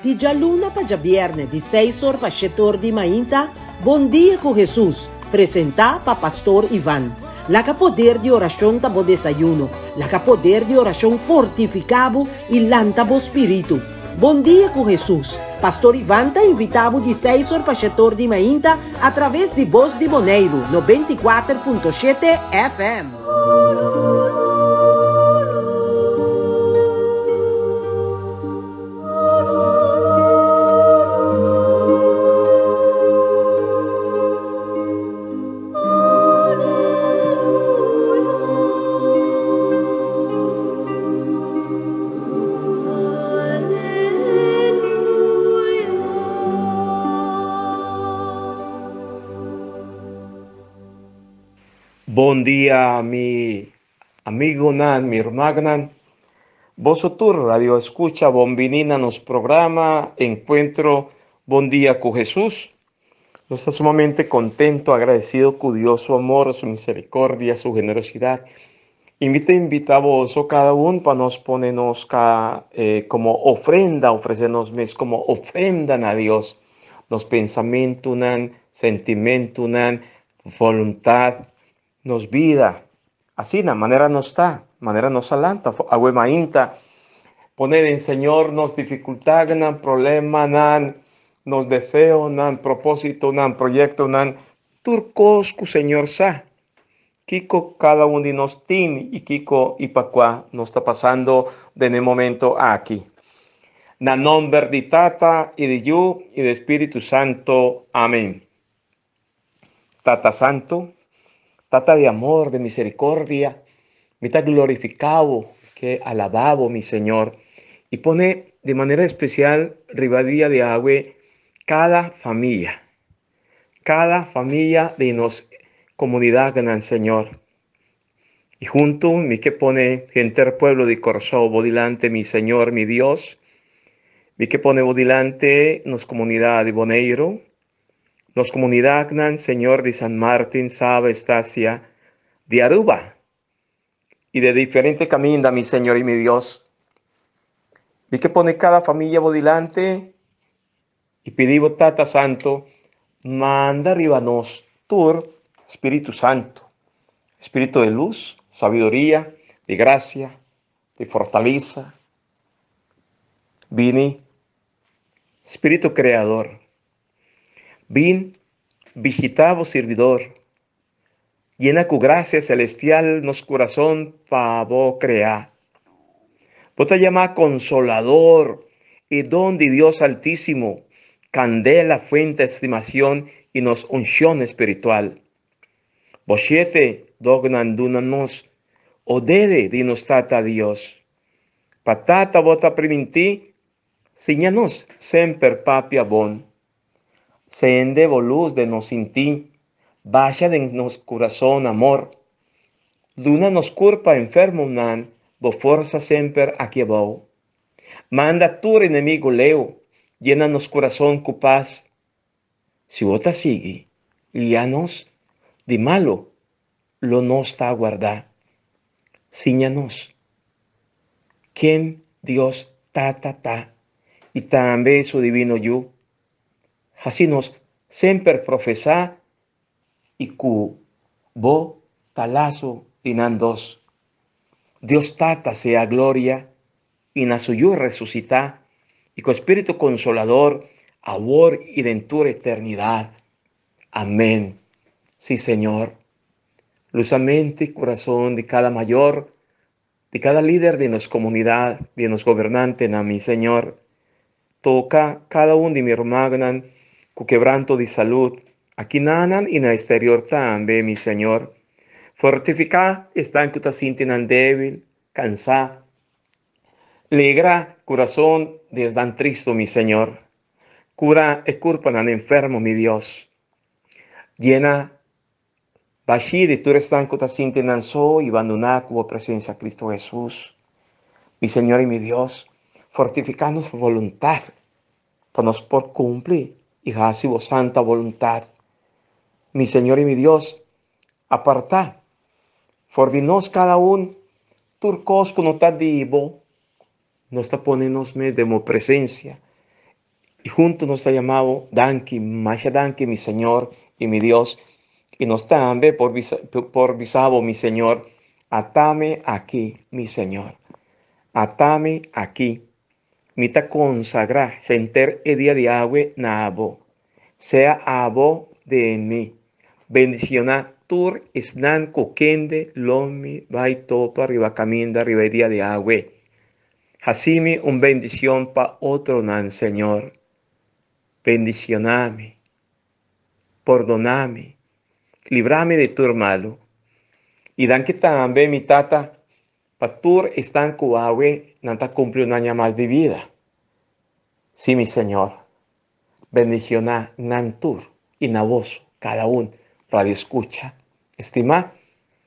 Di djaluna pa djabièrnè di seis or pa shete or di mainta, Bon Dia ku Hesus, presentá pa Pastor Ivan. Laga poder di orashon ta bo desayuno, laga poder di orashon fortifiká bo i lanta bo spiritu. Bon Dia ku Hesus, Pastor Ivan ta invitá bo di seis or pa shete or di mainta atraves di Bos di Boneiru 94.7 FM. Bon dia mi amigonan, mi hermanonan. Boso tur radio escucha bon bini na nos programa Encuentro Bon Dia cu Jesus. Nos ta sumamente contento, agradecido cu Dios su amor, su misericordia, su generosidad. Y mi ta invita boso cada un pa nos pone nos ca, eh, como ofrenda, ofrece nos mes como ofrenda na Dios. Nos pensamentonan, sentimentonan, voluntad, nos vida. Asina, manera nos ta, manera nos a lanta, awe mainta, pone den Señor nos dificultadnan, problemanan, nos deseonan, propósitonan, proyectonan, tur cos cu Señor sa. Kico cada un di nos tin y kico y pa cua nos ta pasando den e momento aki. Na nomber di Tata y di Yu y di Spiritu Santo. Amen. Tata Santo, Tata di amor, di misericordia, mi ta glorifica bo, ke alaba bo, mi Señor, y pone di manera especial riba dia di awe cada familia, cada familia di nos comunidadnan, Señor. Y hunto mi ke pone henter pueblo di Corsou bo dilante, mi Señor, mi Dios, mi ke pone bo dilante nos comunidad di Boneiru, Nos comunidadnan, Señor di San Martin, Saba, Estacia, di Aruba y de diferente caminda, mi Señor y mi Dios. Mi ke pone cada familia bo dilante y pidi bo Tata Santo, manda riba nos tur Spiritu Santo, Spiritu de luz, sabiduria, di gracia, di fortaleza. Bini, Spiritu Creador, bin bishita bo sirbidor, yena cu gracia celestial nos curazon pa bo crea. Bo ta yama Consolador y don di Dios Altisimo, candela, fuente estimacion y nos uncion espiritual. Bo shete dognan duna nos, o dede di nos Tata Dios. Pa Tata bo ta priminti Siña nos semper papia bon. Sende bo lus den nos sintí, basha den nos kurason amor. Duna nos kurpa enfermonan bo forsa semper aki abou. Manda tur enemigo leu, yena nos kurason ku pas. Si bo ta sigui guia nos, di malu lo nos ta guardá. Siña nos ken Dios Tata ta i tambe su divino Yu. Hasi nos semper profesá i ku bo ta laso di nan dos. Dios Tata sea gloria i na su Yu resusitá i ku Spiritu Konsolador awor i den tur eternidat. Amén. Sí, Señor. Lusa mente y corazón di cada mayor, di cada lider di nos comunidad, di nos gobernantenan, mi Señor. Toca cada un di mi rumannan cu quebranto di salud, aki nanan y na exterior tambe, mi Señor. Fortifica esnan cu ta sinti nan debil, cansa. Legra corazon di esnan tristo, mi Señor. Cura e curpanan enfermo, mi Dios. Yena bashí di tur esnan ku ta sinti nan so i bandoná ku bo presensia, Kristu Hesus. Mi Señor i mi Dios, fortifiká nos boluntat pa nos por kumpli i hasi bo santa boluntat. Mi Señor i mi Dios, apartá for di nos kada un tur kos ku no ta di bo. Nos ta pone nos mes den bo presensia. I huntu nos ta yama bo, Danki, masha danki, mi Señor i mi Dios. I nos tambe por bisa, por bisa bo, mi Señor, atami aki, mi Señor. Atami aki. Mi ta konsagrá henter e dia di awe na abo. Sea abo den mi. Bendishoná tur esnan ku kende lo mi bai topa riba kaminda riba e dia di awe. Hasi mi un bendishon pa otronan, Señor. Bendishoná mi. Pordoná mi. Libra mi di tur malu. I danki tambe, mi Tata, pa tur esnan ku awe nan ta kumpli un aña mas di bida. Sí, mi Señor, bendishoná nan tur i na boso, kada un radioskucha estimá.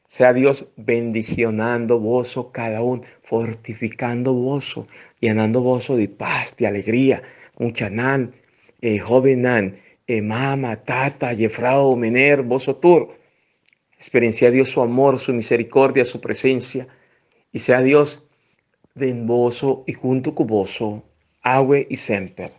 Sea Dios bendicionando boso kada un, fortifikando boso, yenando boso di pas, di alegria. Muchanan, eh, hóbennan, eh, mama, tata, jefrou, mener, boso tur. Eksperensiá Dios su amor, su miserikordia, su presensia. I sea Dios den boso i huntu ku boso, awe i semper.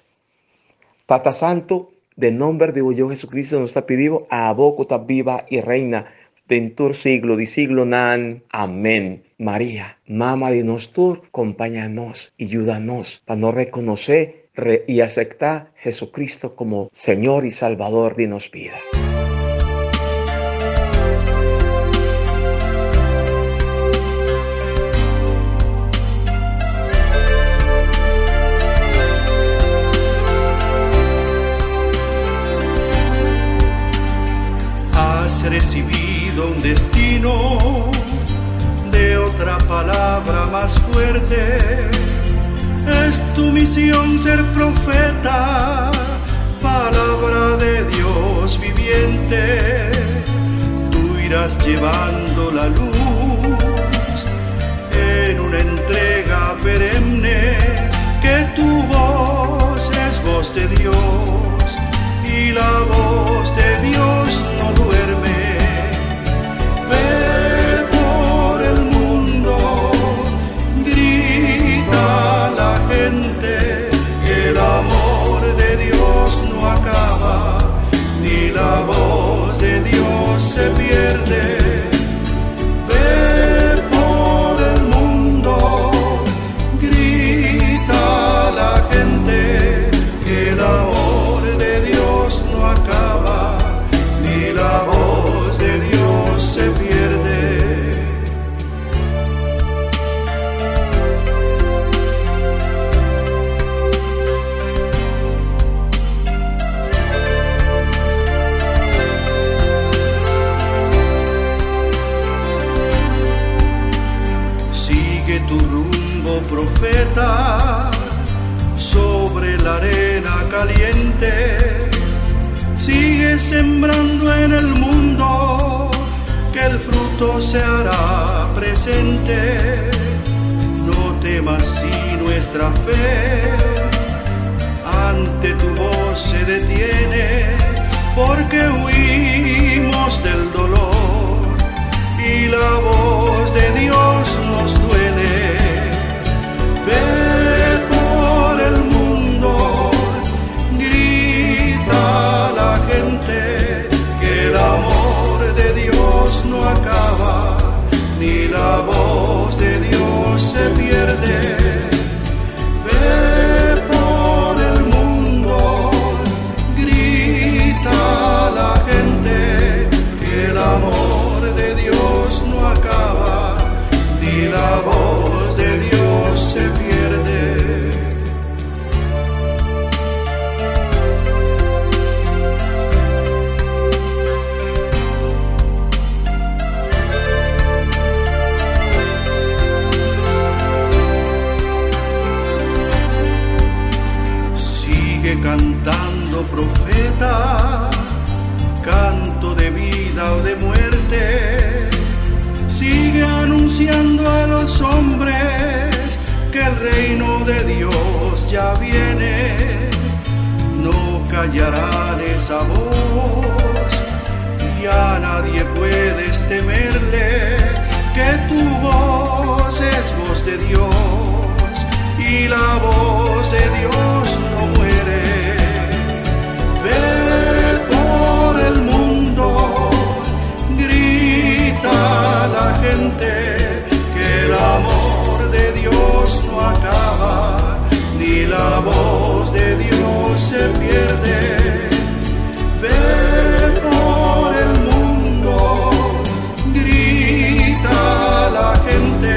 Tata Santu, den nomber di bo Yu Jesucristo nos ta pidi bo, abo ku ta biba i reina den tur siglo di siglonan. Amen. Maria, Mama di nos tur, kompaña nos i yuda nos pa nos rekonosé i aceptá Jesucristo komo Señor i Salbador di nos bida. Has recibido un destino de otra palabra más fuerte. Es tu misión ser profeta, palabra de Dios viviente. Tú irás llevando la luz en una entrega perenne, que tu voz es voz de Dios y la voz de Dios no duerme. Ve por el mundo, grita a la gente que el amor de Dios no acaba, ni la voz de Dios se pierde. Ve por el mundo, grita a la gente que el amor de Dios no acaba, ni la voz de Dios se pierde. Sigue tu rumbo, profeta, sobre la arena caliente. Sigue sembrando en el mundo, que el fruto se hará presente. No temas si nuestra fe ante tu voz se detiene, porque huimos del dolor y la voz de Dios nos duele. Ve por el mundo, grita a la gente que el amor de Dios no acaba, ni la voz de Dios se pierde. Ve por el mundo, grita a la gente que el amor de Dios no acaba, ni la voz de Dios se pierde. Sigue cantando, profeta, canto de vida o de muerte. Sigue anunciando a los hombres que el reino de Dios ya viene. No callarán esa voz, ya nadie puedes temerle, que tu voz es voz de Dios y la voz de Dios no muere. Dios se pierde. Ve por el mundo, grita a la gente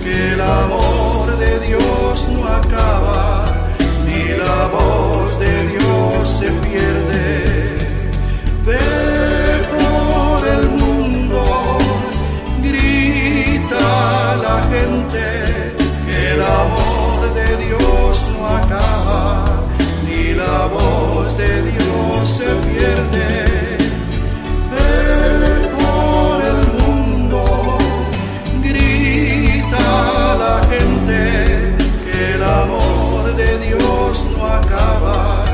que el amor de Dios no acaba, ni la voz de Dios se pierde. Ve por el mundo, grita a la gente que el amor de Dios no acaba, ni la voz de Dios se pierde. Ve por el mundo, grita a la gente que el amor de Dios no acaba,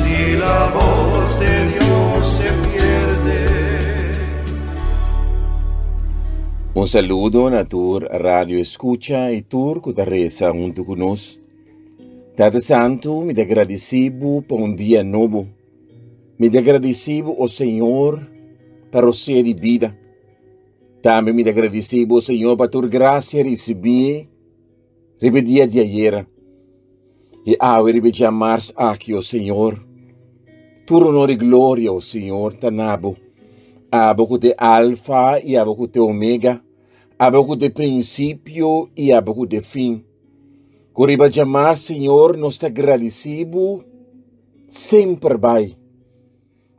ni la voz de Dios se pierde. Un saludo na tur radio escucha y tur ku ta resa huntu ku nos. Tata Santu, mi ta gradisí bo pa un dia nobo. Mi ta gradisí bo, o Señor, pa rosé di bida. Tambe mi ta gradisí bo, Señor, pa tur grasia risibí riba e dia di ayera. I awe riba e djamars aki, o Señor, tur honor i gloria, o Señor, ta na bo. Abo ku ta e Alfa i abo ku ta e Omega, abo ku ta e prinsipio i abo ku ta e fin. Ku riba djamar, Señor, nos ta gradisí bo semper bai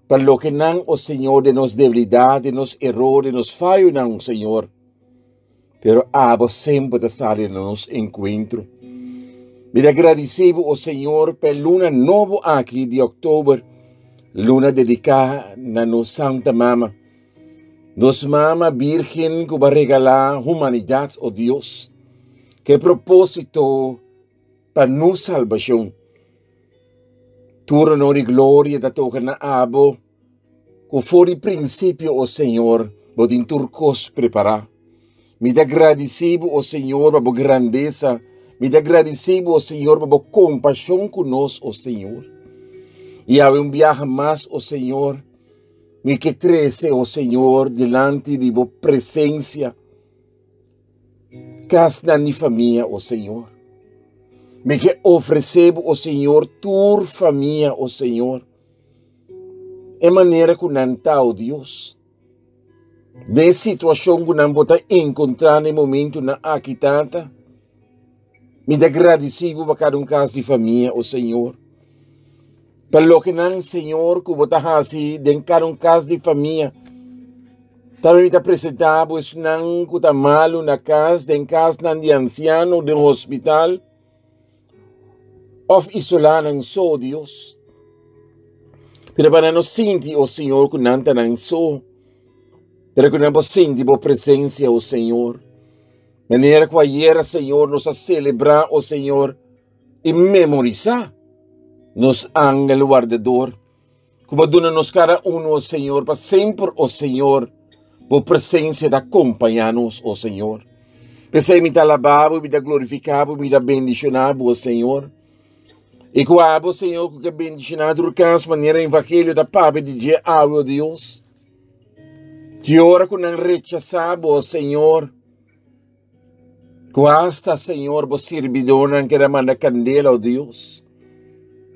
pa loke nan, o Señor, den nos debilidat, den nos eror, den nos fayonan, Señor. Pero abo semper ta sali na nos enkuentro. Mi ta gradisí bo, o Señor, pa e luna nobo aki di òktober, luna dediká na nos Santa Mama. Nos Mama Bírgen ku bo a regalá humanidat, o Dios, ku e propósito pa nos salbashon. Tur honor i gloria ta toka na abo, ku for di prinsipio, o Señor, bo tin tur kos prepará. Mi ta gradisí bo, o Señor, pa bo grandesa. Mi ta gradisí bo, o Señor, pa bo kompashon ku nos, o Señor. I awe un biaha mas, o Señor, Mi ke trese, o Señor, dilanti di bo presensia kasnan di famia, o Señor. Mi ke ofresé bo, o Señor, tur famia, o Señor. E manera ku nan ta, o Dios. Den e situashon ku nan bo ta enkontrá na e momentunan aki, Tata. Mi ta gradisí bo pa kada un kas di famia, o Señor. Pa loke nan, Señor, ku bo ta hasi den kada un kas di famia. Tambe mi ta presentá bo esnan ku ta malu na kas, den kasnan di ansiano, den hospital, òf isolá nan so, Dios. Pero pa nan no sinti, o Señor, ku nan ta nan so, pero ku nan por sinti bo presensia, o Señor. Manera ku ayera, Señor, nos a selebrá, o Señor, i memorisá nos angel wardador, ku bo duna nos kada uno, o Señor, pa semper, o Señor, bo presensia ta kompañá nos, o Señor. P'esei mi ta alabá bo, mi ta glorifiká bo, mi ta bendishoná bo, o Señor. I ku abo, Señor, ku ke bendishoná tur kas manera evangelio ta papia di dje awe, o Dios. Ki ora ku nan rechasá bo, Señor, ku asta, Señor, bo sirbidónan keda manda kandela, o Dios,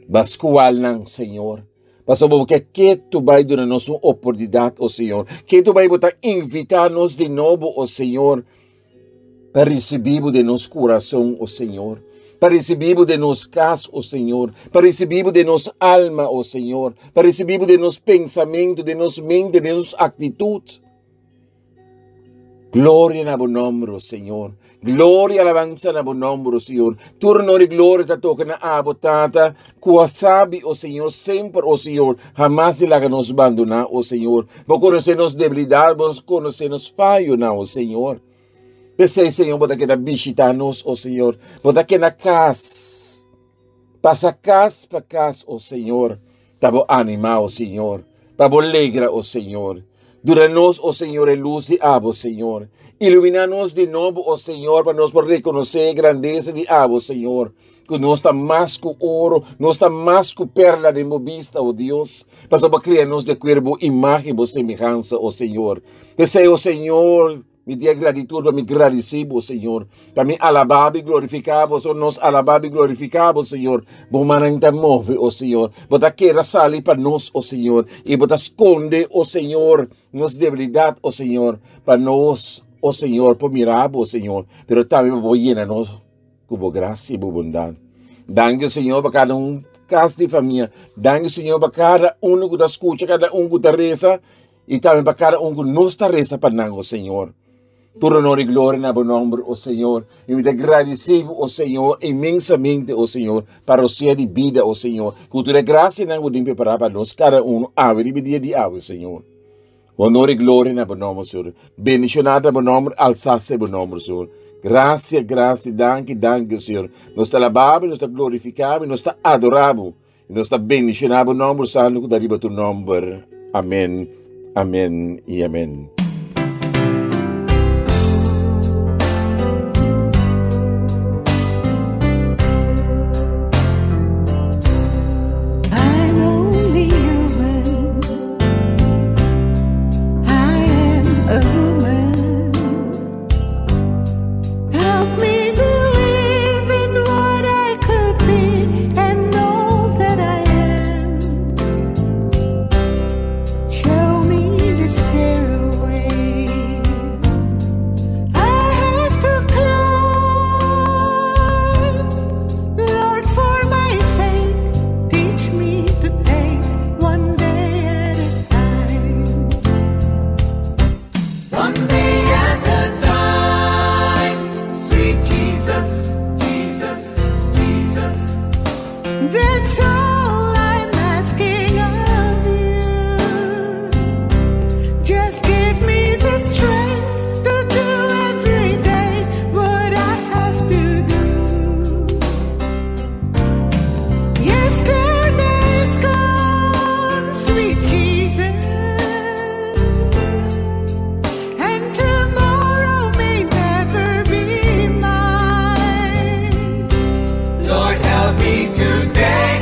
bo a skual nan, Señor. Pasobra bo ke ketu bai duna nos un oportunidat, o Señor. Ketu bai bo ta invitá nos di nobo, o Señor, pa risibí bo den nos kurason, o Señor. Pa risibí bo den nos kas, o Señor. Pa risibí bo den nos alma, o Señor. Pa risibí bo den nos pensamentu, den nos mente, den nos aktitut. Gloria na bo nomber, o Señor. Gloria, alabansa na bo nomber, o Señor. Tur honor i gloria ta toka na abo, Tata, ku a sabi, o Señor, semper, o Señor, hamas di laga nos bandoná, o Señor. Bo konosé nos debilidat, bo konosé nos fayonan, o Señor. P'esei, Señor, bo ta keda bishitá nos, o Señor. Bo ta keda kas, pasa kas pa kas, o Señor, pa bo animá, o Señor, pa bo legra, o Señor. Duna nos, o Señor, e lus di abo, Señor. Iluminá nos di nobo, o Señor, pa nos por rekonosé e grandesa di abo, Señor. Ku nos ta mas ku oro, nos ta mas ku perla den bo bista, o Dios. Pasobra bo a kria nos di akuerdo bo imágen, bo semehansa, o Señor. P'esei, o Señor. Mi dia gratitud pa mi gradisí bo, Señor. Pa mi alabá i glorifiká bo, so nos alabá i glorifiká bo, Señor. Bo mannan ta move, o Señor. Bo ta kera sali pa nos, o Señor. I bo ta skonde, o Señor, nos debilidat, o Señor. Pa nos, o Señor, por mira bo, Señor. Pero tambe pa bo yena nos ku bo grasia i bo bondat. Danki, Señor, pa kada un kas di famia. Danki, Señor, pa kada uno ku ta skucha, kada un ku ta resa. I tambe pa kada un ku nos ta resa pa nan, o Señor. Tur honor i gloria na bo nomber, o Señor. I mi ta gradisí bo, o Señor, inmensamente, o Señor, pa rosea di bida, o Señor. Ku tur e grasianan ku tin prepará pa nos kada uno awe riba e dia di awe, Señor. Honor i gloria na bo nomber, Señor. Bendishoná ta bo nomber, alsá sea bo nomber, Señor. Grasia, grasia, danki, danki, Señor. Nos ta alabá bo, nos ta glorifiká bo, nos ta adorá bo. Nos ta bendiciona bo nomber santo cu ta riba tu nomber. Amen, amen y amen. I'm only human. I am a woman. Help me believe in what I could be and all that I am. Show me the stairway I have to climb. Lord, for my sake, teach me to take one day at a time. One day at a time, sweet Jesus, Jesus, Jesus. That's all I'm asking of you. Just give me the strength to do every day what I have to do. Yesterday's gone, sweet Jesus, and tomorrow may never be mine. Lord, help me today.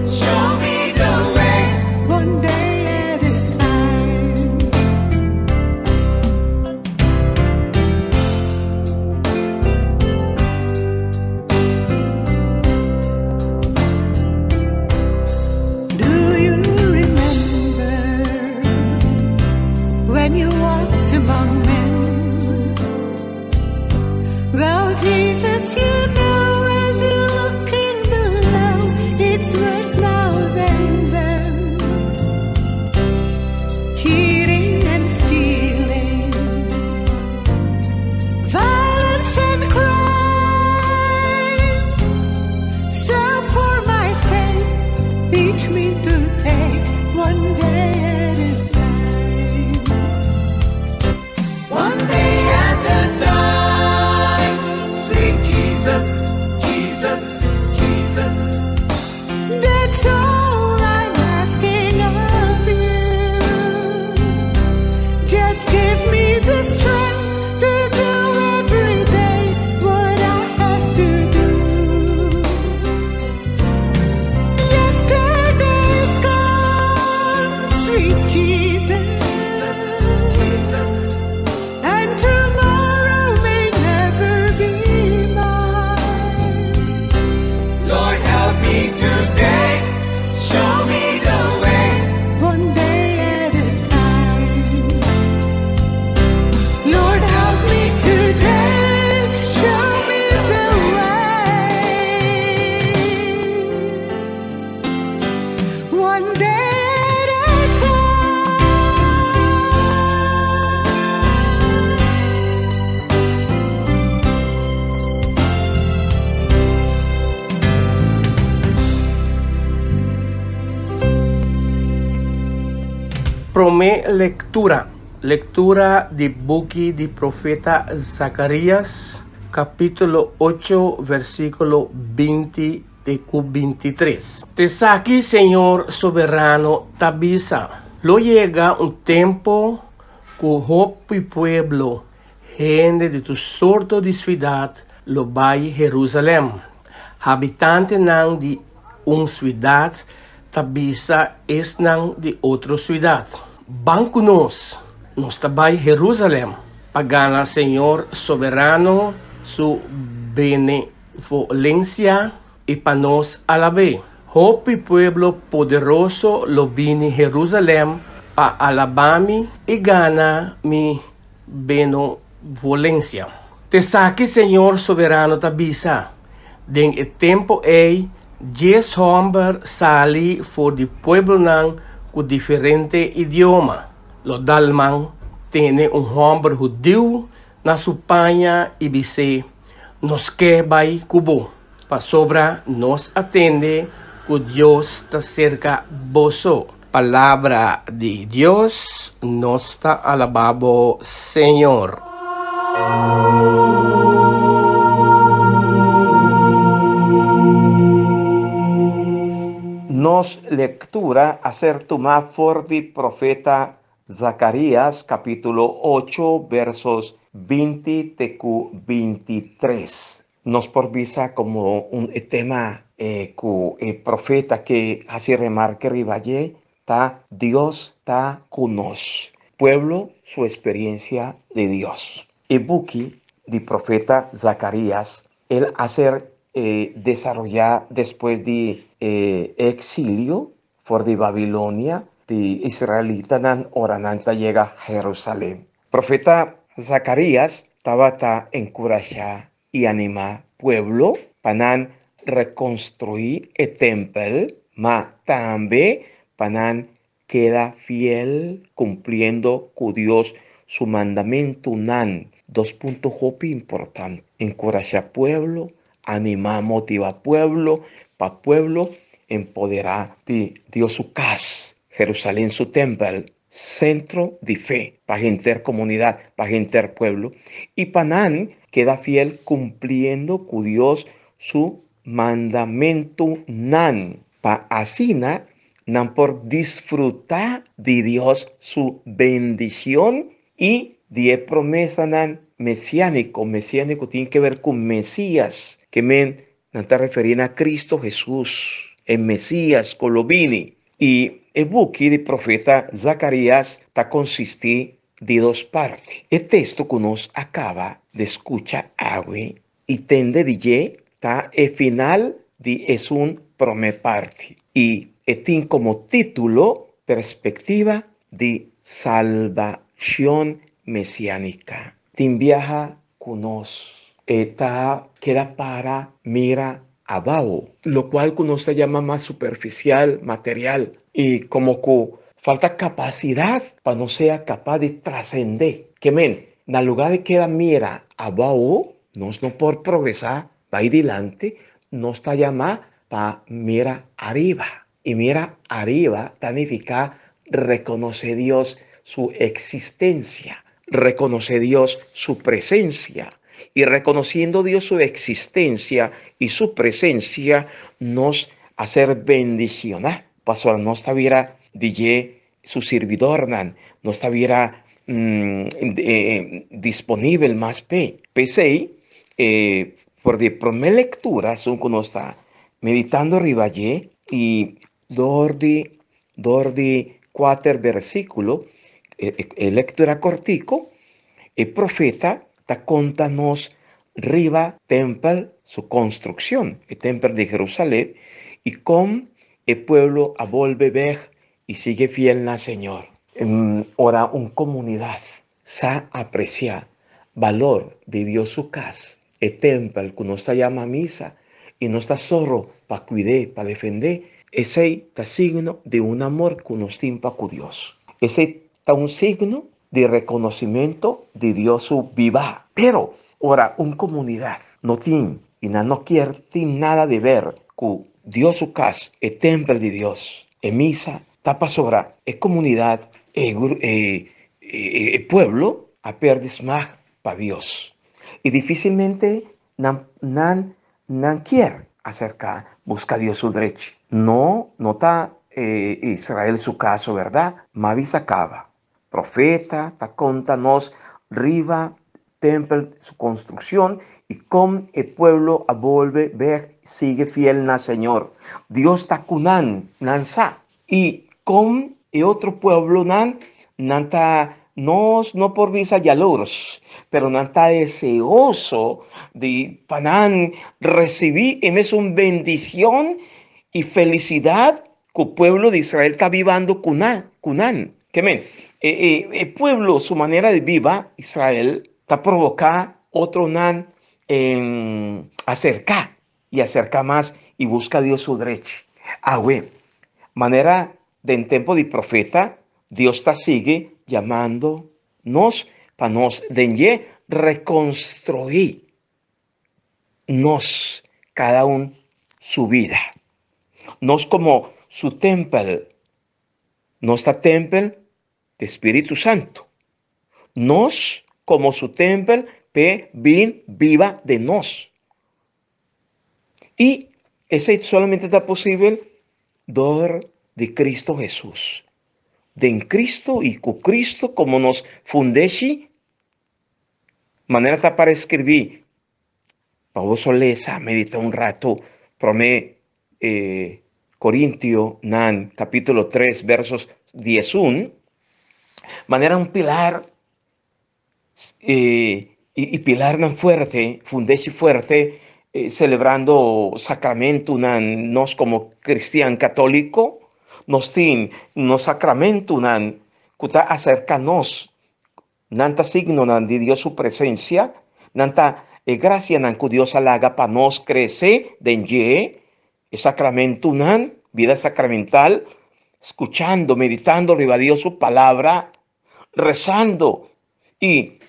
Show me the way. One day at a time. Do you remember when you walked among men? Well, Jesus, you know as you look in below, it's worse now than then. Cheating and stealing, violence and crimes. So for my sake, teach me to take one day at a time. One day at a time, sweet Jesus, Jesus, Jesus. That's all I'm asking of you. Just give me the strength to do every day what I have to do. Yesterday's gone, sweet Jesus, Jesus, and tomorrow may never be mine. Lord, help me today. Show me the way. One day at a time. Lord, help me today. Show me the way. One day at a time. Promé lektura. Lektura di buki di profeta Zakarias, kapítulo 8, versíkulo 20 te ku 23. T'esaki Señor Soberano ta bisa, Lo yega un tempu ku hopi pueblo, hende di tur sorto di siudat lo bai Herusalèm. Habitantenan di un siudat ta bisa esnan di otro siudat, Ban ku nos, nos ta bai Herusalèm. pa gana Señor Soberano su benevolensia i pa nos alab'é. Hopi pueblo poderoso lo bini Herusalèm pa alabá mi i gana mi benovolensia. T'esaki Señor Soberano ta bisa, Den e tempu ei dies hòmber sali for di pueblonan ku diferente idioma, lo dal man tene un hòmber hudiu na su paña i bis'é, Nos ke bai ku bo, pasobra nos a tende ku Dios ta serka boso. Palabra di Dios, Nos ta alabá bo, Señor. Nos lectura a ser tumá for di profeta Zacarías capítulo ocho versos 20 te cu 23. Nos por bisa como un e tema cu e profeta ke haci remarke riba dje ta Dios ta cu nos. Pueblo su experiencia di Dios. E buki di profeta Zacarías el a ser desaroyá despues di e exilio for di Babilonia di israelitanan ora nan ta yega Jerusalem. Profeta Zacarías tabata encurashá i animá pueblo pa nan rekonstruí e tèmpel, ma tambe pa nan keda fiel kumpliendo ku Dios su mandamentunan. Dos punto hopi importante, enkurashá pueblo, animá, motivá pueblo, pa pueblo empoderá di Dios su kas, Jerusalén su tèmpel, Sentro di fe pa henter komunidat, pa henter pueblo, i pa nan keda fiel kumpliendo ku Dios su mandamentunan, pa asina nan por disfrutá di Dios su bendishon i di e promesanan mesiániko. Mesiániko tin ke ber ku Mesías, ke men nan ta referí na Kristu Hesus, e Mesías ku lo bini. I e buki di profeta Zakarias ta konsistí di dos parti. E teksto ku nos a kaba di skucha awe i tende di dje ta e final di esun promé parti, i e tin komo título Perspektiva di Salbashon Mesiánika. Tin biaha ku nos e ta keda para mira abao, lokual ku nos ta yama mas superfisial, material, i komo ku falta kapasidat pa nos sea kapas di trasendé. Ke men, na lugá di keda mira abao, nos no por progresá bai dilanti, nos ta yamá pa mira ariba. I mira ariba ta nifiká rekonosé Dios su eksistensia, rekonosé Dios su presensia. I rekonosiendo Dios su eksistensia i su presensia, nos a ser bendishoná, pasobra nos ta bira di dje su sirbidornan, nos ta bira disponibel mas p'e. P'esei, for di e promé lektura esun ku nos ta meditando riba dje i dor di dor di kuater versíkulo, e lektura kòrtiku, e profeta ta konta nos riba tèmpel su konstrukshon, e tèmpel di Jerusalèm, i kon e pueblo a bolbe bèk i sigui fiel na Señor. Ora un komunidat sa apresiá balor di Dios su kas, e tèmpel ku nos ta yama misa, i nos ta sòru pa kuid'é, pa defend'é, esei ta signo di un amor ku nos tin pa ku Dios. Esei ta un signo di rekonosimentu di Dios su bibá. Pero, ora un komunidat no tin i nan no kier tin nada di ber ku Dios su kas, e tèmpel di Dios, e misa, ta pasobra e komunidat, e e pueblo a pèrdè smak pa Dios. I difísilmente nan nan nan kier aserká buska Dios su drechi. No, no ta Israel su kaso, bèrdat? Ma bisa kaba. Profeta ta konta nos riba tempel su konstrukshon i kon e pueblo a bolbe bèk sigui fiel na Señor. Dios ta ku nan, nan sa. I kon e otro pueblonan nan ta Nos no por bisa yalurs, pero nan ta deseoso di pa nan recibi e mesun bendicion y felicidad cu pueblo di Israel ta bibando cu nan, cu nan. Ke men, e, e, e pueblo su manera di biba, Israel, ta provoca otronan en acerca y acerca mas y busca Dios su drechi. Awe, manera den tempo di profeta, Dios ta sigui yamando nos pa nos den dje reconstrui nos cada un su vida. Nos como su tempel, nos ta tempel di Spiritu Santo. Nos como su tempel p'e bin biba den nos. Y esey solamente ta posibel dor di Cristo Jesús. Den Cristo y cu Cristo como nos fundeshi, manera ta para escribí, pa boso lesa, medita un rato, prome eh, Corintio nan capítulo 3 versos 11, manera un pilar eh, y, y pilarnan fuerte, fundeshi fuerte, eh, celebrando sacramentonan nos como cristian católico, nos tin nos sacramentonan cu ta acerca nos, nan ta signonan di Dios su presencia, nan ta e gracianan cu Dios a laga pa nos crece den dje, e sacramentonan, vida sacramental, scuchando, meditando riba Dios su palabra, rezando y,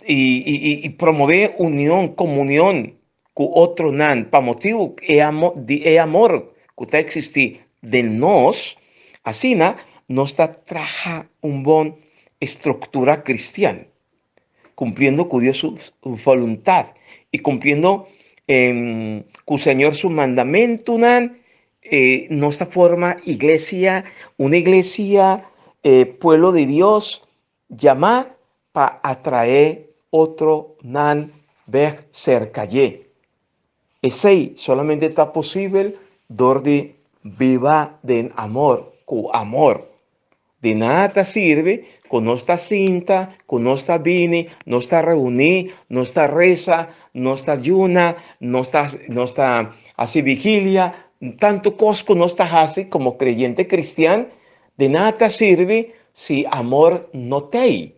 y, y, y promove union, comunion cu otronan pa motibu e amo, di e amor cu ta existi den nos, asina nos ta traha un bon estructura cristian, cumpliendo cu Dios su voluntad y cumpliendo eh, cu Señor su mandamentonan, eh, nos ta forma iglesia, una iglesia, eh, pueblo de Dios, llama pa atrae otronan bek serka dje. Esei solamente ta posibel dor di biba den amor, ku amor. Di nada ta sirbi ku nos ta sinta, ku nos ta bini, nos ta reuní, nos ta resa, nos ta yuna, nos ta, nos ta hasi vigilia, tantu kos ku nos ta hasi komo kreyente kristian, di nada ta sirbi si amor no t'ei.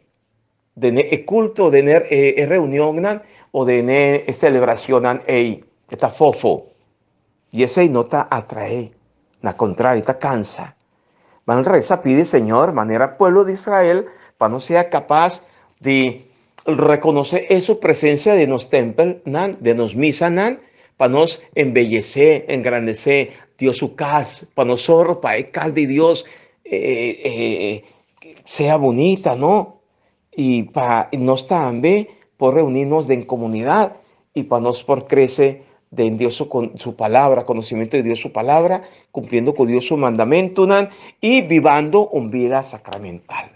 Den e culto, den e reunionnan o den e celebracionnan ey, e ta fofo. Y esey no ta atrae, na contrario, ta cansa. Ban reza pidi Señor, manera pueblo di Israel, pa nos sea capaz di reconoce e su presencia den nos tempelnan, den nos misanan, pa nos embellece, engrandece Dios su cas, pa nos zorro pa e cas di Dios sea bunita, no? Y pa nos tambe por reunirnos den comunidad y pa nos por crece den Dios su, su palabra, conocimiento de Dios su palabra, cumpliendo con Dios su mandamentonan y vivando un vida sacramental.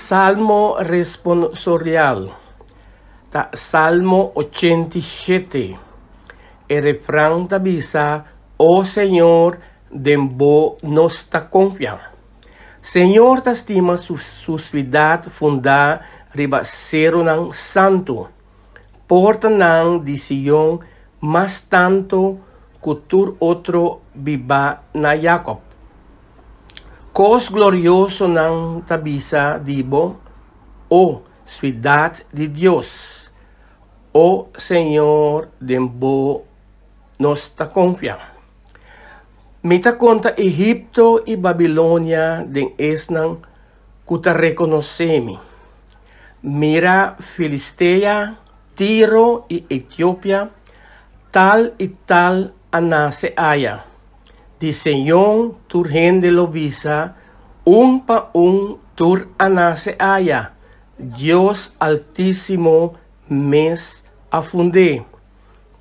Salmo responsorial ta Salmo 87. E refran ta bisa, O Señor, den bo nos ta konfia. Señor ta stima su su siudat fundá riba serunan santu. Portanan di Sion mas tantu ku tur otro bibá na Yakob. Kos glorioso nan ta bisa di bo, o siudat di Dios. O Señor, den bo nos ta konfia. Mi ta konta Egipto i Babilonia den esnan ku ta rekonosé mi. Mira Filistea, Tiro i Etiopia, tal i tal a nase aya. Di Señor tur hende lo bisa, un pa un tur a nase aya, Dios Altísimo mes a fund'é.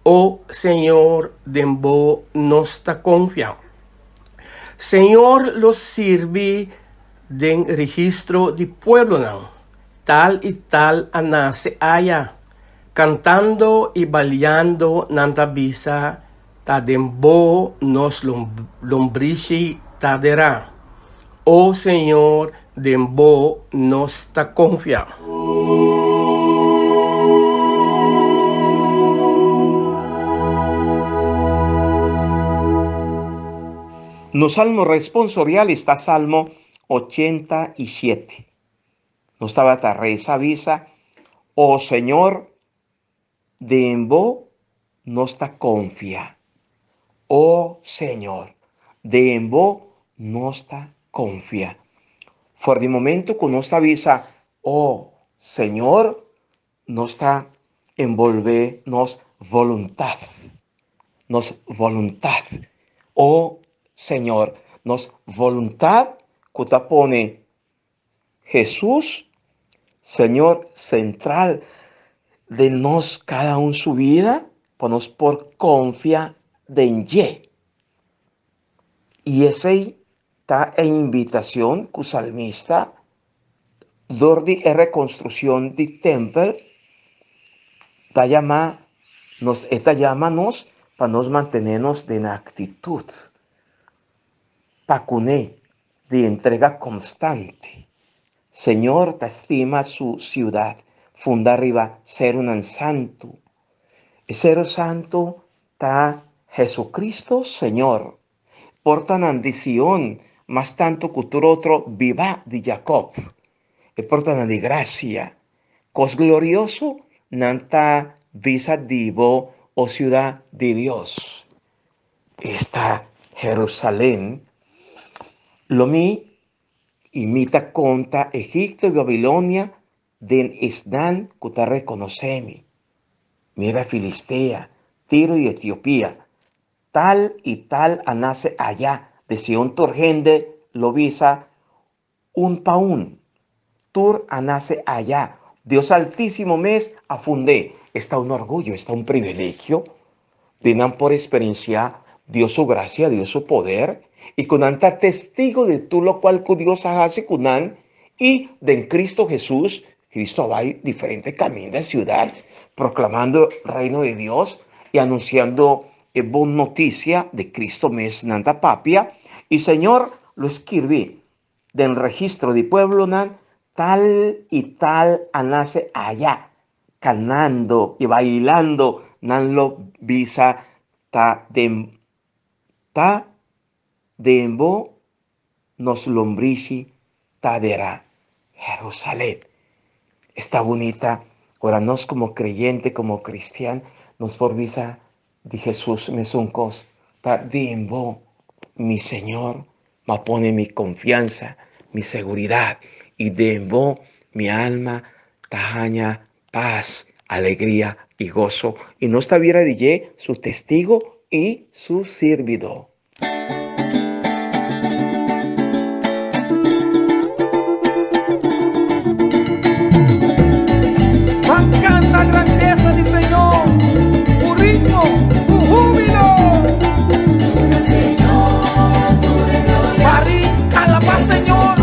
O Señor, den bo nos ta konfia. Señor lo sirbi den registro di pueblonan, tal i tal a nase aya. Kantando i baliando nan ta bisa, Ta den bo nos lombrishi ta derá. O Señor, den bo nos ta konfia. Nos salmo responsorial esta Salmo 87. Nos tabata reza bisa, O Señor, den bo nos ta konfia. O Señor, den bo nos ta konfia. For di momento ku nos ta bisa, O Señor, nos ta envolvé nos voluntad. Nos voluntad. O Señor, nos voluntad ku ta pone Jesús, Señor central de nos cada un su vida, pa nos por confia den dje. Y esey ta e invitacion cu salmista dor di e reconstruccion di tempel ta yama nos, e ta yama nos pa nos mantene nos den actitud pa cune di entrega constante. Señor ta stima su ciudad funda riba serunan santu. E seru santu ta Jesucristo Señor. Portanan di Sion mas tantu cu tur otro biba di Jacob. E portanan di gracia. Cos glorioso nan ta bisa di bo, o ciudad di Dios. Esta Jerusalén, lo mi imita conta Egipto y Babilonia den esnan cu ta reconoce mi. Mira Filistea, Tiro y Etiopía, tal y tal a nace allá, de Sion tur hende lo bisa un pa un. Tur a nace allá. Dios Altísimo mes a fund'é. Esta un orguyo, esta un privilegio di nan por experiencia Dios su gracia, Dios su poder, y cu nan ta testigo di tur locual cu Dios a haci cu nan y den Cristo Jesús. Cristo a bay diferente caminda, ciudad, proclamando reino di Dios y anunciando e bon noticia di Cristo mes nan ta papia y Señor lo skirbi den registro di pueblonan tal y tal a nace aya canando y bailando nan lo bisa ta den ta den bo nos lombrishi ta dera Jerusalén. Esta bunita ora nos como creyente, como cristian, nos por bisa di Jesús mesun cos, ta den bo, mi Señor, ma pone mi confianza, mi seguridad, y den bo mi alma ta haña paz, alegria y gozo, y nos ta bira di dje su testigo y su sirbidó. Ban canta grandeza di Señor cu ritmo, cu hubilo. Bari, alaba Señor.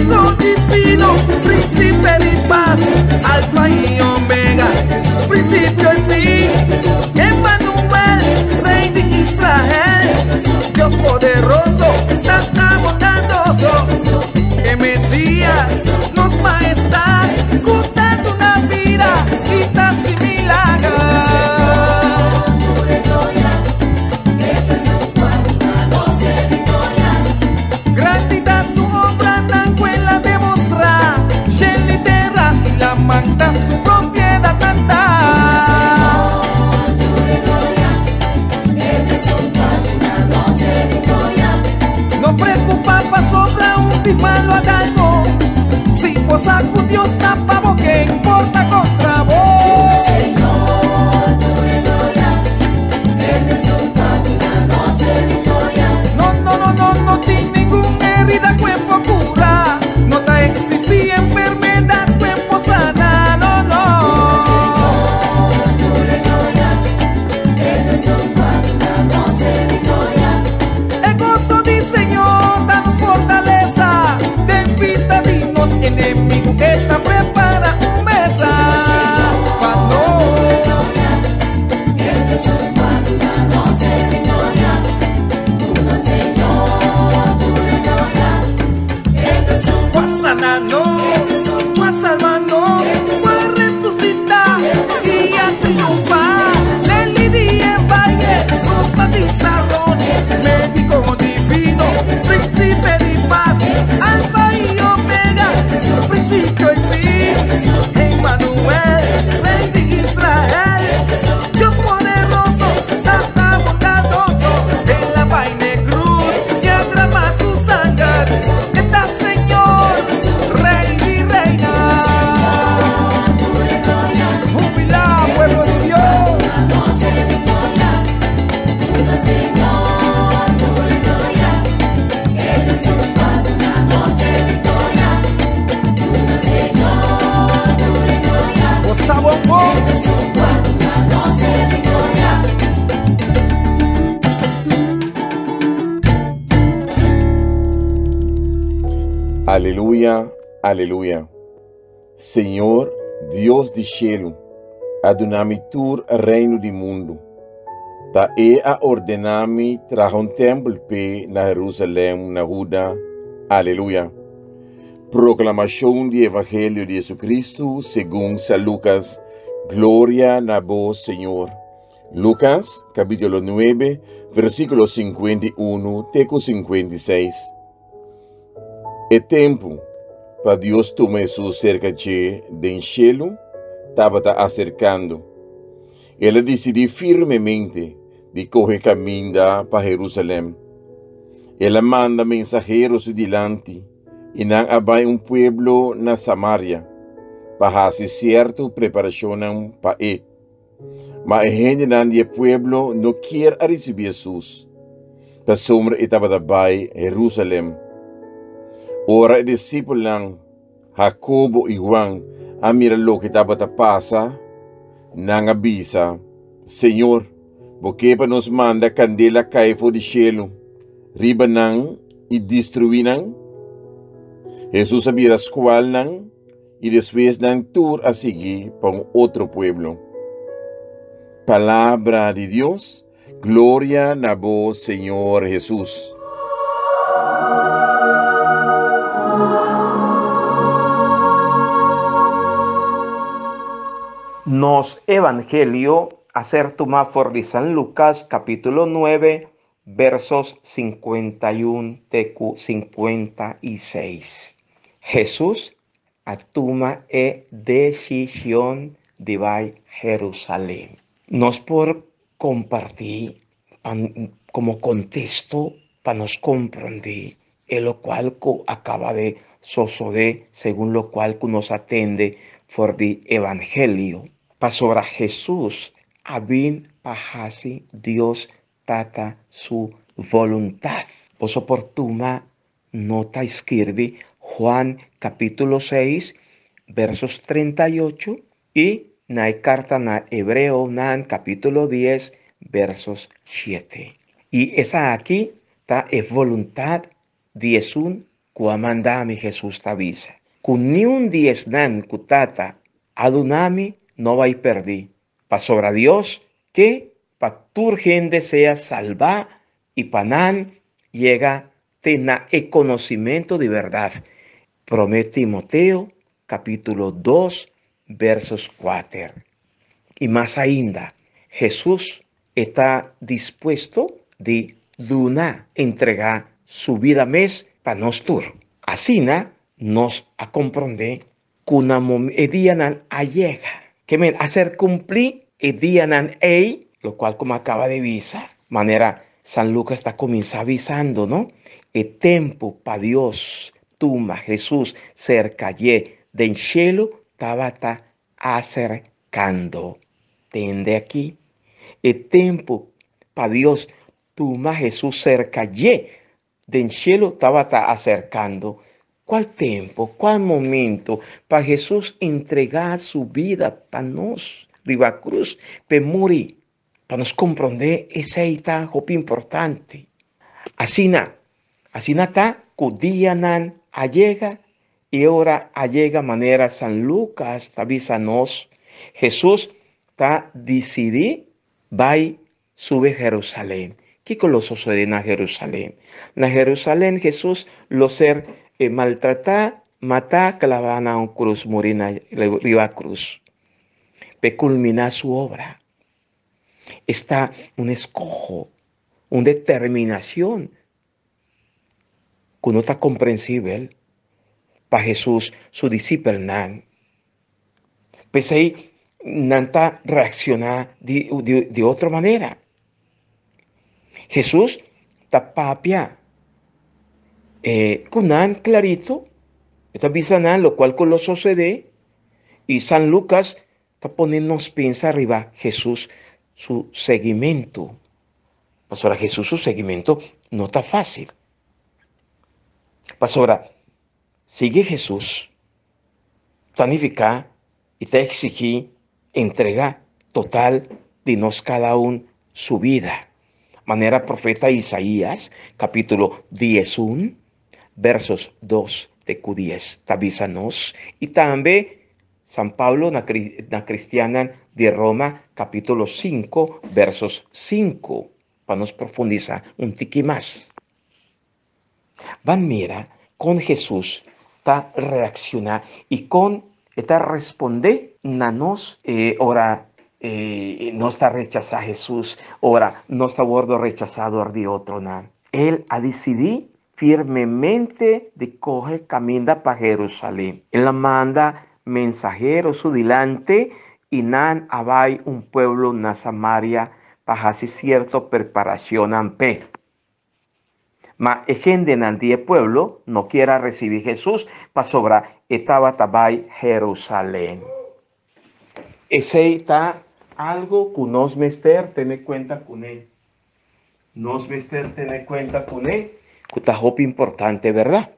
Médico divino, príncipe de paz, Alfa y Omega, principio y fin, Emmanuel, Rey de Israel, Dios poderoso, Santa bondadoso, el Mesías, nos majestad, juntando una vida, citas y milagros. Grandita su obra, Nancuela demostrar, Shelly terra y la manta su propiedad canta. No preocupa pa sobra un malo a algo. Si vos Dios tapa vos que importa contra vos. No, no, no, no, no tiene ninguna herida cuerpo cura. No ta existía enfermedad cuerpo sana, no, no. El gozo del Señor danos fortaleza. De vista dinos enemigo que está prepara un mesa. Pa' no. Sanarnos, pa' salvarnos, pa' resucitar y a triunfar. Lely en Valle, Rosa de Sarón, médico divino, príncipe de paz, Alfa y Omega, principio y fin, Emmanuel, Rey de Israel, Dios poderoso, Santa bondadoso, en la vaina cruz se atrapa su sangre, está Señor, Rey y Reina. Jubilá, pueblo de Dios. Osa bongo. Aleluya, aleluya. Señor, Dios di cielo, adunami tur reino di mundo. Ta e a ordenami traha un tempel pe na Jerusalem, na Juda. Aleluya. Proclamación di Evangelio di Jesucristo según San Lucas. Gloria na vos, Señor. Lucas, capítulo 9, versículo 51, teco 56. E tempo pa Dios tuma Jesús cerca dje den cielo tabata acercando. El a decidí firmemente di coge caminda pa Jerusalem. El a manda mensaheros su dilanti y nan a bai un pueblo na Samaria pa haci cierto preparacionnan pa e. Ma e hendenan di e pueblo no kier a ricibi Jesús, pasobra e tabata bai Jerusalem. Ora e discipelnan Jacobo y Juan a mira loke tabata pasa, nan a bisa, Señor, bo ke pa nos manda candela cai for di cielo riba nan y destrui nan? Jesús a bira scual nan y despues nan tur a sigui pa un otro pueblo. Palabra di Dios, gloria na bo, Señor Jesús. Nos Evangelio a ser tumá for di San Lucas capítulo 9 versos 51 te cu 56. Jesús a tuma e decision di bai Jerusalem. Nos por compartí como contexto pa nos comprendé e locual cu acaba de sosodé segun locual cu nos a tende for di Evangelio. Pasobra Jesús a bin pa haci Dios Tata su voluntad. Boso por tuma nota y skirbi Juan capítulo 6 versos 38 y na e carta na Hebreonan capítulo 10 versos 7. Y esaki ta e voluntad di esun ku a manda mi, Hesus ta bisa, ku niun di esnan ku Tata a duna mi no bai pèrdí, pasobra Dios ke pa tur hende sea salbá i pa nan yega te na e konosimentu di bèrdat. Promé Timoteo kapítulo dos versos kuater. I mas ainda, Hesus e ta dispuesto di duna, entregá, su bida mes pa nos tur. Asina nos a komprondé ku na e dianan a yega. Ke men a ser kumplí e dianan ei, lokual ku mi a kaba di bisa, manera San Lukas ta kuminsá bisando, no? E tempu pa Dios tuma Hesus serka dje den shelu tabata aserkando. Tende aki, e tempu pa Dios tuma Hesus serka dje den shelu tabata aserkando. Kual tempu, kual momentu pa Hesus entregá su bida pa nos riba krus p'e muri? Pa nos komprondé esei ta hopi importante. Asina, asina ta ku dianan a yega i ora a yega manera San Lukas ta bisa nos, Hesus ta disidí bai Sube Jerusalén. Kiko lo sosodé na Jerusalén? Na Jerusalén Hesus lo ser maltratá, matá, klabá na un krus, muri na riba krus, p'e kulminá su obra. Esta un eskoho, un determinashon ku no ta komprensibel pa Hesus su disipelnan. P'esei nan ta reakshoná di di otro manera. Hesus ta papia ku nan klarito, e ta bisa nan lokual ku lo sosodé, i San Lukas ta pone nos pensa riba Hesus su seguimentu. Pasobra Hesus su seguimentu no ta fásil. Pasobra sigui Hesus ta nifiká i ta eksigí entrega total di nos kada un su bida. Manera profeta Isaías, kapítulo 11, versos 2 te ku 10 ta bisa nos, i tambe San Pablo na na kristiannan di Roma, kapítulo 5, versos 5, pa nos profundisá un tiki mas. Ban mira kon Hesus ta reakshoná i kon e ta respondé na nos ora nos ta rechasá Hesus, ora nos ta wòrdu rechasá dor di otronan. El a disidí firmemente di kohe kaminda pa Herusalèm. El a manda mensahero su dilanti i nan a bai un pueblo na Samaria pa hasi sierto preparashonnan p'e. Ma e hendenan di e pueblo no kier a recibi Jesús pasobra e tabata bai Jerusalén. Esey ta algo cu nos mester tene cuenta cune. Nos mester tene cuenta cune cu ta hopi importante, verdad?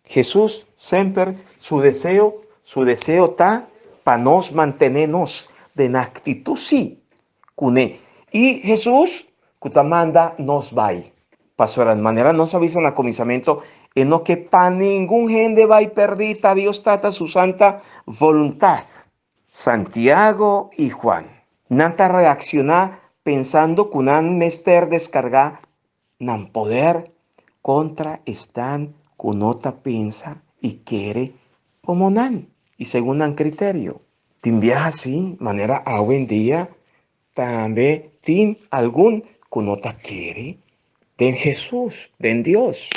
Jesús semper su deseo, su deseo ta pa nos mantene nos den actitud sí cune. Y Jesús cu ta manda nos bay. Pasobra manera nos a bisa na cuminsamento, e no ke pa ningun hende bay perdi, ta Dios Tata su santa voluntad. Santiago y Juan, nan ta reacciona pensando cu nan mester descarga Nan poder kontra esnan ku no ta pensa i kere komo nan i segun nan kriterio. Tin biaha si, manera awendia tambe tin algun ku no ta kere den Hesus, den Dios.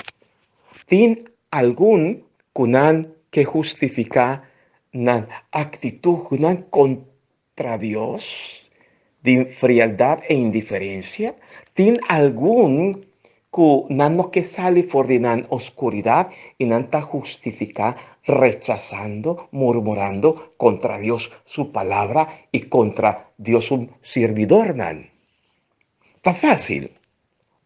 Tin algun ku nan ke hustifiká nan aktitutnan Tra Dios di frialdad e indiferencia, tin algun cu nan no ke sali for di nan oscuridad y nan ta hustifica rechazando, murmurando contra Dios su palabra y contra Dios su sirbidornan. Ta facil,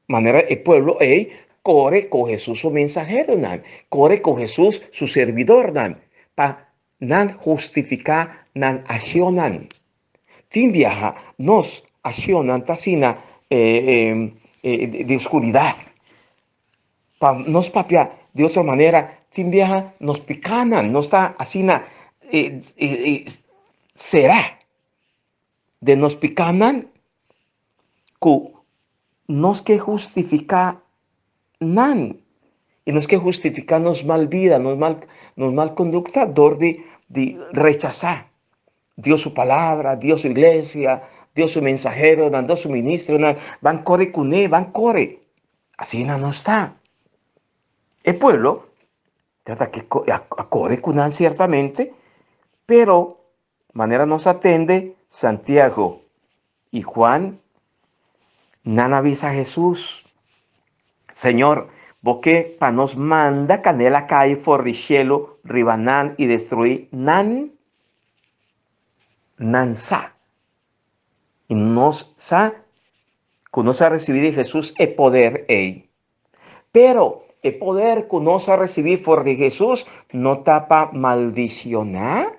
manera e pueblo ey core cu Jesús su mensaheronan, core cu Jesús su sirbidornan, pa Nan hustifiká nan akshonnan. Tin biaha nos akshonnan ta asina di oskuridat. Pa nos papia Di otro manera, tin biaha nos pikánan nos ta asina será den nos pikánan ku nos ke hustifiká nan i nos ke hustifiká nos mal bida, nos mal, nos mal kondukta dor di di rechasá Dios su palabra, Dios su iglesia, Dios su mensaheronan, Dios su ministronan, ban kore kuné, ban kore. Asina no sta. E pueblo trata ke a kore ku nan siertamente, pero manera nos a tende Santiago i Juan, nan a bisa Hesus, Señor, bo ke pa nos manda kanela kai for di shelu riba nan i destruí nan? Nan sa. I nos sa ku nos a risibí di Hesus e poder ei. Pero e poder ku nos a risibí for di Hesus no ta pa maldisioná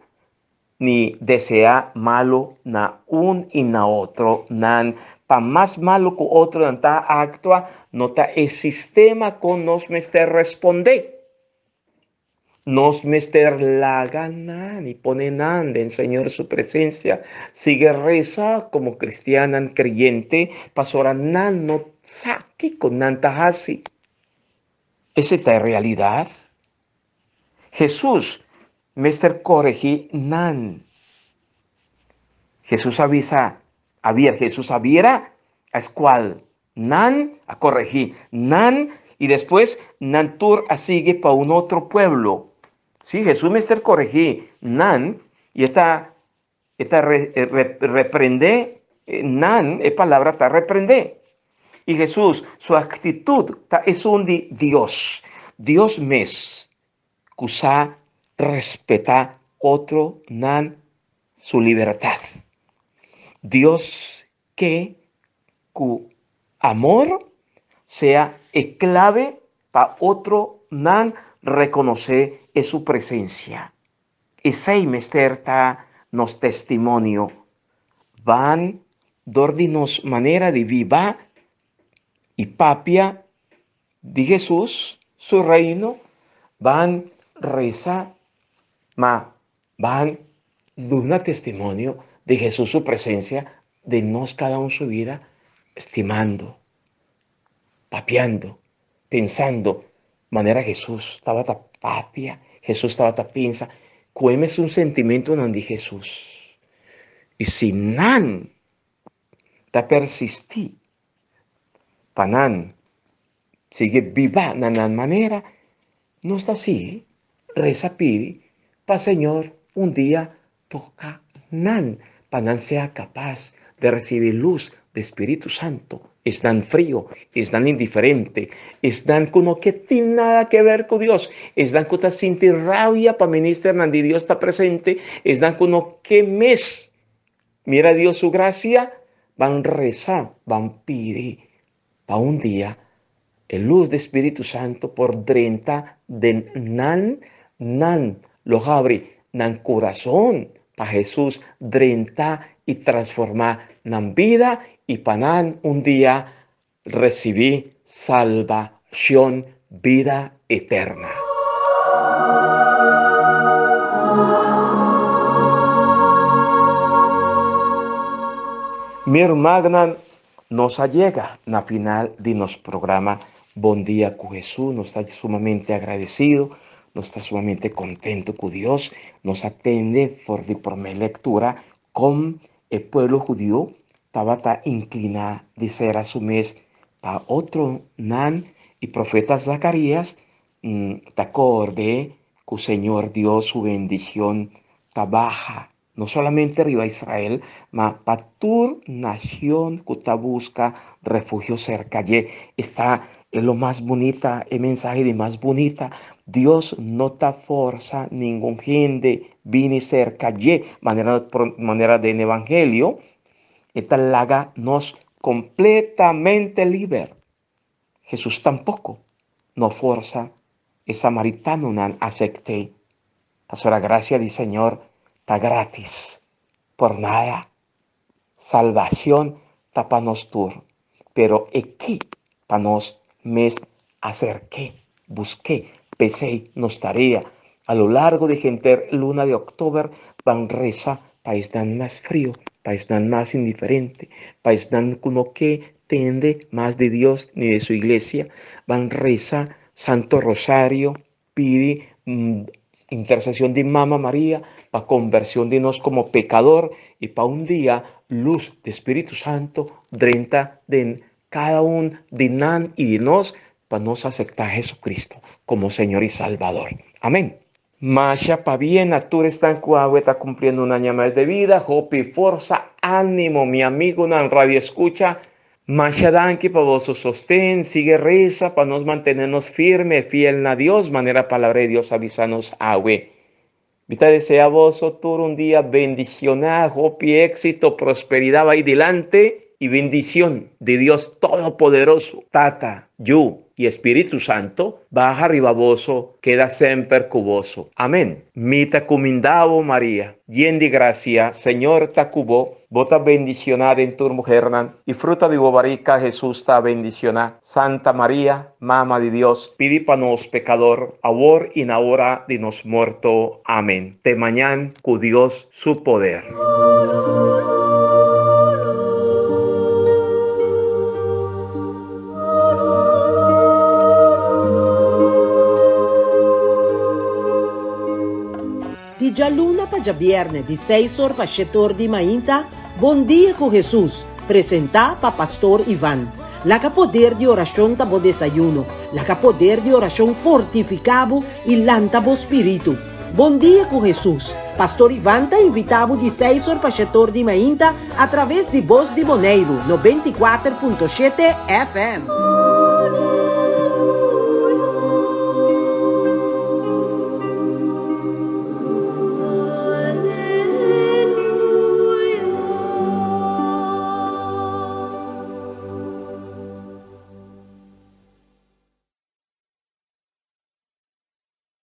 ni deseá malu na un i na otro nan. Pa mas malu ku otronan ta aktua, no ta e sistema kon nos mester respondé. Nos mester laga nan i pone nan den Señor su presencia. Sigui resa como cristiannan creyente pasobra nan no sa kico nan ta haci. Esei ta e realidad. Jesús mester coregi nan. Jesús a bisa, a bier, Jesús a biera a escual Nan a corregí nan y despues nan tur a sigui pa un otro pueblo. Sí, Jesús mester corregí nan y e ta e ta re, re, reprende nan, e palabra ta reprende. Y Jesús, su actitud ta esun di Dios. Dios mes cu sa respeta otro nan su libertad. Dios Ke ku amor sea e klave pa otronan rekonosé e su presensia. Esei mester ta nos testimonio. Ban dor di nos manera di biba i papia di Hesus su Reino, ban resa, ma Ban duna testimonio di Hesus su presencia den nos cada un su vida, stimando, papiando, pensando manera Hesus tabata papia, Hesus tabata pensa, cu e mesun sentimentonan di Hesus. Y si nan ta persisti pa nan sigui biba na nan manera, nos ta sigui resa pidi pa Señor un dia toca nan pa nan sea capas di ricibi luz di Spiritu Santo. Esnan frio, esnan indiferente, esnan cu no ke tin nada ke ver cu Dios, esnan cu ta sinti rabia pa ministernan di Dios ta presente, esnan cu no ke mes mira Dios su gracia, ban resa, ban pidi pa un dia e lus di Spiritu Santo por drenta den nan, nan lo habri nan kurason pa Hesus drenta i transformá nan bida i pa nan un dia risibí salbashon, bida eterna. Mi rumannan, Nos a yega na final di nos programa Bon Dia cu Hesus. Nos ta sumamente agradecido, nos ta sumamente contento cu Dios nos a tende for di prome lectura con e pueblo hudiu tabata inclina di cera su mes pa otronan y profeta Zacarias ta corde cu Señor Dios su bendicion ta baha No solamente riba Israel, ma pa tur nacion cu ta busca refugio cerca dje. Esta e lo mas bunita, e mensahe di mas bunita. Dios no ta forsa ningun hende bini cerca dje, manera, manera den Evangelio, e ta laga nos completamente liber. Hesus tampoco no forsa e samaritanonan acept'é, pasobra gracia di Señor ta gratis, por nada. Salbacion ta pa nos tur, pero e ke pa nos mes acerk'é, busk'é. P'esei nos tarea a lo largo di henter luna di òktober ban resa pa esnan mas frio, pa esnan mas indiferente, pa esnan ku no ke tende mas di Dios ni di su iglesia. Ban resa Santo Rosario, pidi intercesión di Mama Maria pa conversión di nos como pecador y pa un dia luz di Spiritu Santo drenta den cada un di nan y di nos pa nos acepta Jesucristo como Señor y Salvador. Amén. Masha pabien na tur esnan cu awe ta cumpliendo un aña mas de vida, hopi forsa, animo mi amigonan radio escucha, masha danki pa boso sosten, sigue reza pa nos mantene nos firme, fiel na Dios, manera palabra di Dios a bisa nos awe. Mi ta desea boso tur un dia bendiciona, hopi exito, prosperidad bay dilante y bendicion di Dios Todopoderoso, Tata, Yu y Espíritu Santo, baha riba boso, keda semper cu boso. Amen. Mi ta cuminda bo, Maria, yen di gracia, Señor ta cu bo, bo ta bendiciona den tur muhernan, y fruta di bo barica, Jesus, ta bendiciona. Santa Maria, Mama di Dios, pidi pa nos pecador, awor y na ora di nos morto. Amen. Te mañan cu Dios su poder. Di djaluna pa djabierne di seis or pa shete or di mainta, Bon Dia ku Hesus, presentá pa Pastor Ivan. Laga poder di orashon ta bo desayuno, laga poder di orashon fortifiká bo i lanta bo spiritu. Bon Dia ku Hesus, Pastor Ivan ta invitá bo di seis or pa shete or di mainta atraves di Bos di Boneiru, 94.7 FM.